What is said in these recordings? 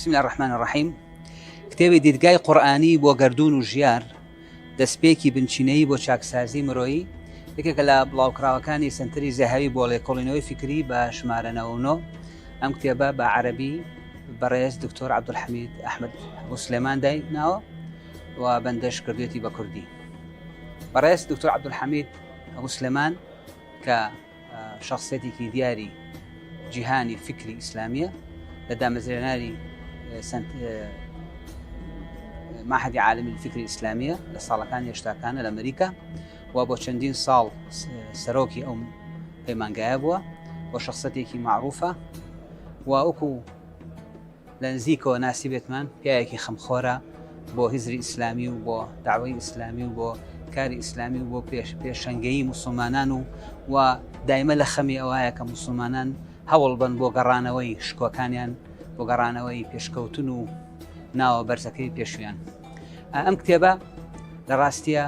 بسم الله الرحمن الرحیم کتێبی دیدگای قورئانی بۆ گەردوون و ژیار دەستپێکی بنچینەیی بۆ چاکسازی مرۆیی یەکێکە لە بڵاوکراوەکانی سەنتەری زەهاوی بۆ لێکۆڵینەوەی فیکری بە ژمارە 99. ئەم کتێبە بە عەرەبی بەڕێز دکتۆر عەبدولحەمید ئەحمەد ئەبو سلێمان دایناوە و بەندەش کردوێتی بە کوردی. بەڕێز دکتۆر عەبدولحەمید ئەبو سلێمان کە شخصیەتێکی دیاری جیهانی فکری ئیسلامیە لە دامەزرێناری معهدی عالمی فکری ئیسلامیە لە ساڵەکانی هێشتاکانە لە ئەمریکا و بۆ چەندین ساڵ سەرۆکی ئەو پەیمانگایە بووە و شخصەتێکی معروفە و وەکو لە نزیکەوە ناسیبێتمان پیاوێکی خەمخۆرە بۆ هزری ئیسلامی و بۆ داوای ئیسلامی و بۆ کاری ئیسلامی و بۆ پێش پێشەنگەیی موسڵمانان و و دایمە لە خەمی ئەوایە کە موسڵمانان هەوڵ بن بۆ گەڕانەوەی شکۆکانیان بۆ گەڕانەوەی پێشکەوتن و ناوە بەرزەکەی پێشویان ئەم کتێبە لە ڕاستیە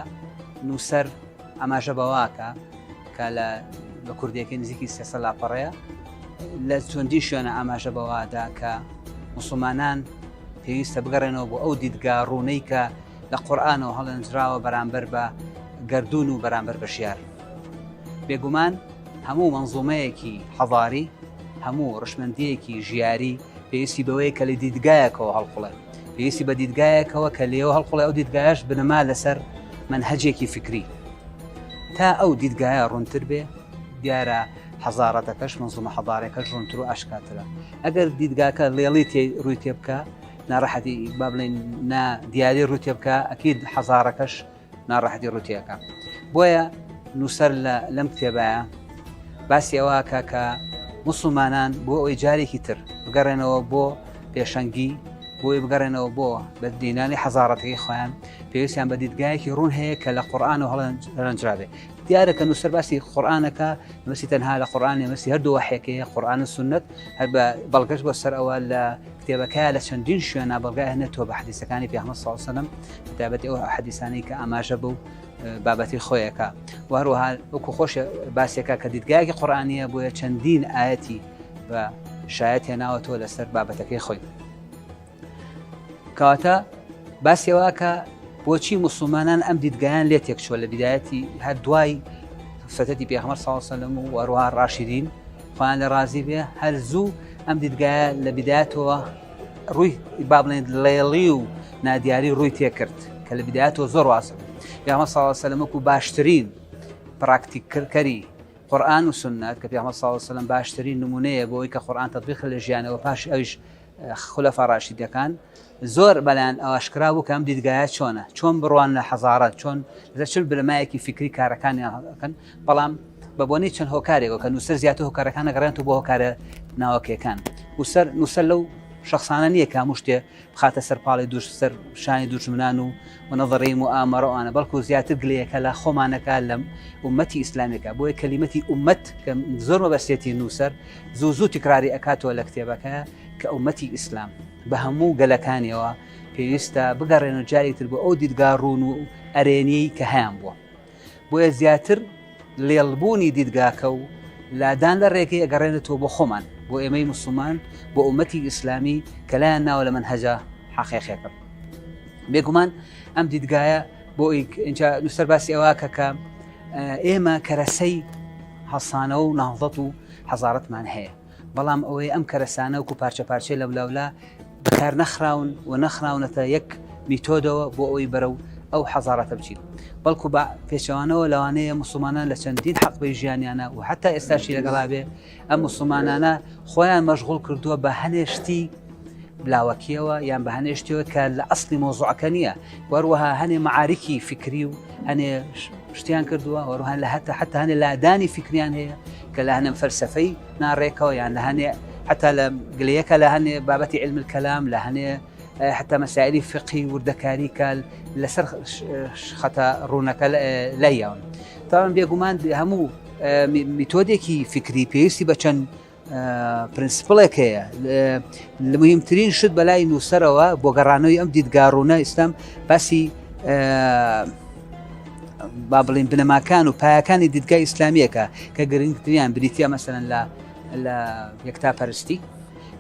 نووسەر ئاماژە بەواکە کە لە بە کوردیەکەی نزیکی سێسە لاپەڕەیە لە چۆندی شوێنە ئاماژە بەوادا کە مسلمانان پێویستە بگەڕێنەوە بۆ ئەو دیدگا ڕوونەی کە لە قورآانەوە هەڵێنجراوە بەرامبەر بە گردون و بەرامبەر بە ژیار بێگومان هەموو منزومەیەکی حەضاری هەموو ڕشمەندیەکی ژیاری پێویستی بەوەیە کە لە دیدگایەکەوە هەڵقڵێ پێویستی بە دیدگایەکەوە کە لێەوە هەڵقڵێ ئەو دیدگایش بنەما لەسەر منهجێکی فکری تا ئەو دیدگایە ڕوونتر بێ دیارە حەزارەتەکەش منزومە حەضارەکەش ڕوونتر و ئاشکاترە ئەگەر دیدگاکە لێڵی تێ ڕووی تێ بکە ناڕەحەتی با بڵێن نا دیاری ڕوو تێ بکە ئەکید حەزارەکەش ناڕەحەتی ڕوو تێکە بۆیە نووسەر لە لەم کتێبایە باسی ئەوە کە کە موسڵمانان بۆ ئەوەی جارێکی تر بگەڕێنەوە بۆ پێشەنگی بۆی بگەڕێنەوە بۆ بەدینانی حەزارەتەکەی خۆیان پێویستیان بە دیدگایەکی ڕوون هەیە کە لە قورآن و هەڵێنجرابێ دیارە کە نووسەر باسی قورآانەکە مەسی تەنها لە قورآانی مەسی هەردوو وەحیەکەیە قورآن و سنت هەر بە بەڵگەش بۆ سەر ئەوە لە کتێبەکە لە چەندین شوێنە بەڵگە هەنێتەوە بە حەدیسەکانی پێغەمبەر صلی الله علیه و سلم بەتایبەتی ئەو حەدیسانەی کە ئاماژە بەو بابەتی خۆیەکە و هەروەها وەکو خۆش باسێکە کە دیدگایەکی قورآانیە بۆیە چەندین ئاەتی بە شایەت هێناوەتەوە لەسەر بابەتەکەی خۆی. کەواتە باسی ئەوە کە بۆچی موسڵمانان ئەم دیدگایان لێ تێکچووە لە بیدایەتی هەر دوای فەتەتی پێغەمبەر صلی الله علیه و سلم و هەروەها ڕاشدین خۆیان لە ڕازی بێ هەر زوو ئەم دیدگایە لە بیدایەتەوە ڕووی با بڵێن ڵێڵی و نادیاری ڕووی تێکرد کە لە بیدایەتەوە زۆر وازە بوو پێغەمبەر صلی الله علیه و سلم وەکو باشترین پراکتیککەری قورئان و سوننەت کە پێغەمبەر صلی الله علیه و سلم باشترین نمونەیە بۆ ئەوەی کە قورئان تطبیق لە ژیانەوە پاش ئەویش خولەفا ڕاشیدەکان زۆر بەلایان ئاشکرا بوو کە ئەم دیدگایە چۆنە چۆن بڕوان لە حەزارەت چۆن لە چل بنەمایەکی فیکری کارەکانیان هەڵەکەن بەڵام بە بۆنەی چەند هۆکارێکەوە کە نووسەر زیاتر هۆکارەکان نەگەڕێنێتەوە بۆ هۆکارە ناوەکیەکان نووسەر نووسەر لەو شخصانە نییە کە هەموو شتێ بخاتە سەر پاڵی دوش سەر شانی دوژمنان و نەظەرەی موئامەرە ئەوانە بەڵکو زیاتر گلەیەکە لە خۆمانەکە لە ئومەتی ئیسلامیەکە بۆیە کەلیمەتی ئومەت کە زۆر مەبەستێتی نووسەر زوو زوو تکراری ئەکاتەوە لە کتێبەکە کە ئومەتی ئیسلام بە هەموو گەلەکانیەوە پێویستە بگەڕێن و جارێک تر بۆ ئەو دیدگا ڕوون و ئەرێنیەی کە هەیان بووە بۆیە زیاتر لێڵبوونی دیدگاکە و لادان لە ڕێگەی ئەگەڕێنێتەوە بۆ خۆمان بۆ ئێمەی موسڵمان بۆ ئومەتی ئیسلامی کە لایان ناوە لە مەنهەجە حەقیقیەکە بێگومان ئەم دیدگایە بۆ اینجا نووسەر باسی ئەوە کە کە ئێمە کەرەسەی هەڵسانەوە و ناهضەت و حەزارەتمان هەیە بەڵام ئەوەی ئەم کەرەسانە وەکو پارچە پارچەی لەولاولا بەکار نەخراون و نەخراونەتە یەک میتۆدەوە بۆ ئەوەی بەرەو ئەو حەزارەتە بچین بەڵکو بە پێچەوانەوە لەوانەیە موسڵمانان لە چەندین حەقبەی ژیانیانە و حتا ئێستاشی لەگەڵا بێ ئەم موسڵمانانە خۆیان مەشغوڵ کردووە بە هەنێشتی لاوەکیەوە یان بە هەنێشتەوە کە لە ئەسلی مۆزوعەکە نییە وەروەها هەنێ معاریکی فکری و هەنێ شتیان کردووە وەروها لە هەتا حتا هەنێ لادانی فکریان هەیە کە لە هەنێم فەلسفەی ناڕێکەوە یان لە هەنێ حتا لە گلەیەکە لە هەنێ بابەتی علم الكلام لە هەنێ حتا مەسائلی فقهی وردەکاری کە لەسەر خەتە ڕوونەکە لایاون تاوان بێگومان هەموو میتۆدێکی فکری پێویستی بە چەند principle ێک هەیە لە مهمترین شت بەلای نووسەرەوە بۆ گەڕانەوەی ئەم دیدگاڕوونە ئیسلام باسی با بڵین بنەماکان و پایەکانی دیدگای ئیسلامیەکە کە گرنگتریان بریتە مەسەن لە لە یەکتاپەرستی.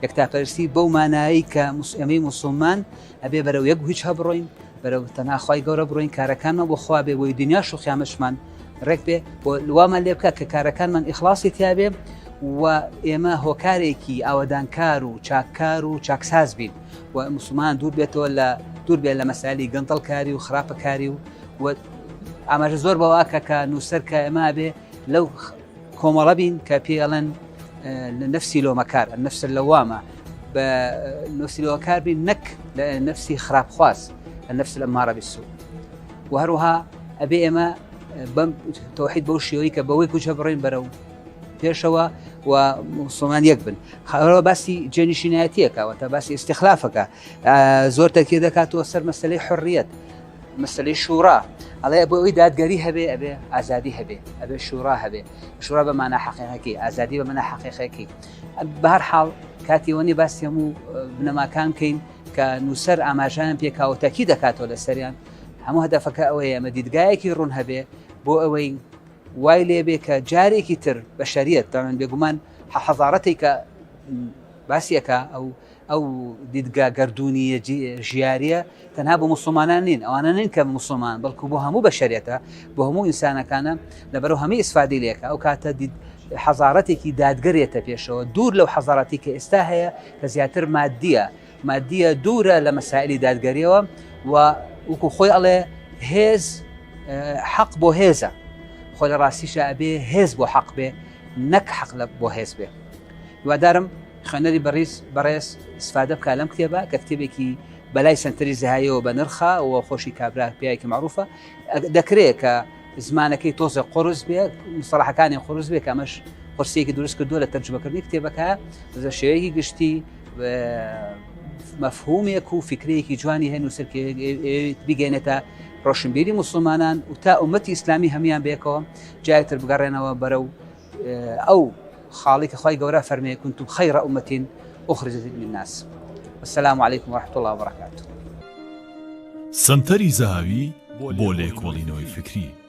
یەکتاپەرستی بەو مانایەی کە ئێمەی موسڵمان ئەبێ بەرەو یەک هیچ هەبڕۆین بەرەو تەنها خوای گەورە بڕۆین کارەکانمان بۆ خوا بێ بۆی دنیاش و قیامەتشمان ڕێک بێ بۆ وامان لێ بکە کە کارەکانمان ئیخلاصی تیابێ و ئێمە هۆکارێکی ئاوەدانکار و چاککار و چاکساز بین و مسلمان دوور بێتەوە لە دوور بێت لە مەسالی گەندەڵکاری و خراپەکاری و و ئاماژە زۆر بەواکە کە نووسەر کە ئێمە بێ لەو کۆمەڵە بین کە پێی ئەڵێن نفسی لۆمەکار النفس اللوامە بە نفسی لۆکار بین نەک لە نفسی خراپخواز النفس الأمارة بالسوء و هەروها ئەبێ ئێمە بەم تەوحید بەو شێوەی کە بەوەی کوچە بڕین بەرەو پێشەوە و مسلمان یەک بن خەرەوە باسی جێنشینایەتیەکەوە تا باسی استخلافەکە زۆر تەکیە دەکاتەوە سەر مەسلەی حڕیەت مەسەلەی شوڕا ئەڵێ بۆ ئەوەی دادگەری هەبێ ئەبێ ئازادی هەبێ ئەبێ شوڕا هەبێ شوڕا بە مانا حەقیقەکەی ئازادی بە مانا حەقیقەکەی بە هەر حاڵ کاتی ئەوە نییە باسی هەموو بنەماکان بکەین کە نووسەر ئاماژەیان پێکاوە تەکی دەکاتەوە لەسەریان هەموو هەدەفەکە ئەوەیە ئەمە دیدگایەکی ڕوون هەبێ بۆ ئەوەی وای لێبێ کە جارێکی تر بەشەریەت تاوان بێگومان حەزارەتێک کە باسیەکە ئەو ئەو دیدگا گەردوونییە ژیارییە تەنها بۆ موسڵمانان نین، ئەوانە نین کە موسڵمان، بەڵکو بۆ هەموو بەشەریەتە، بۆ هەموو ئینسانەکانە، لەبەرئەوە هەمووی ئیسفادەی لێکا، ئەو کاتە دید حەزارەتێکی دادگەر یەتە پێشەوە، دوور لەو حەزارەتی کە ئێستا هەیە کە زیاتر مادیە، مادیە دوورە لە مەسائلی دادگەریەوە و وەکو خۆی ئەڵێ هێز حەق بۆ هێزە، خۆ لە ڕاستیشا ئەبێ هێز بۆ حەق بێ نەک حەق لە بۆ هێز بێ. هیوادارم خوێنەری بەڕیز بەڕێز ئیسفادە بکا لەم کتێبە کە کتێبێکی بەلای سەنتەری زەهایەوە بە نرخە و خۆشی کابرا پیاوێکی مەعروفە دەکرێت کە زمانەکەی تۆزێ قورس بێ مستەڵەحەکانی قورس بێ کە ئەمەش قورسیەکی دروست کردووە لە تەرجمەکردنی کتێبەکە لە شێوەیەکی گشتی مەفهومێک و فکرەیەکی جوانی هەیە نووسەر بیگەێنێتە ڕۆشنبیری مسلمانان و تا ئومەتی ئیسلامی هەمان بێکەوە جایتر بگەڕێنەوە بەرەو ئەو خاڵی کە خوای گەورە فەرمێ کنتم خیر امة اخرجت للناس والسلام علیکم ورحمة الله وبرکاته. سەنتەری زەهاوی بۆ لێکۆڵینەوەی فیکری.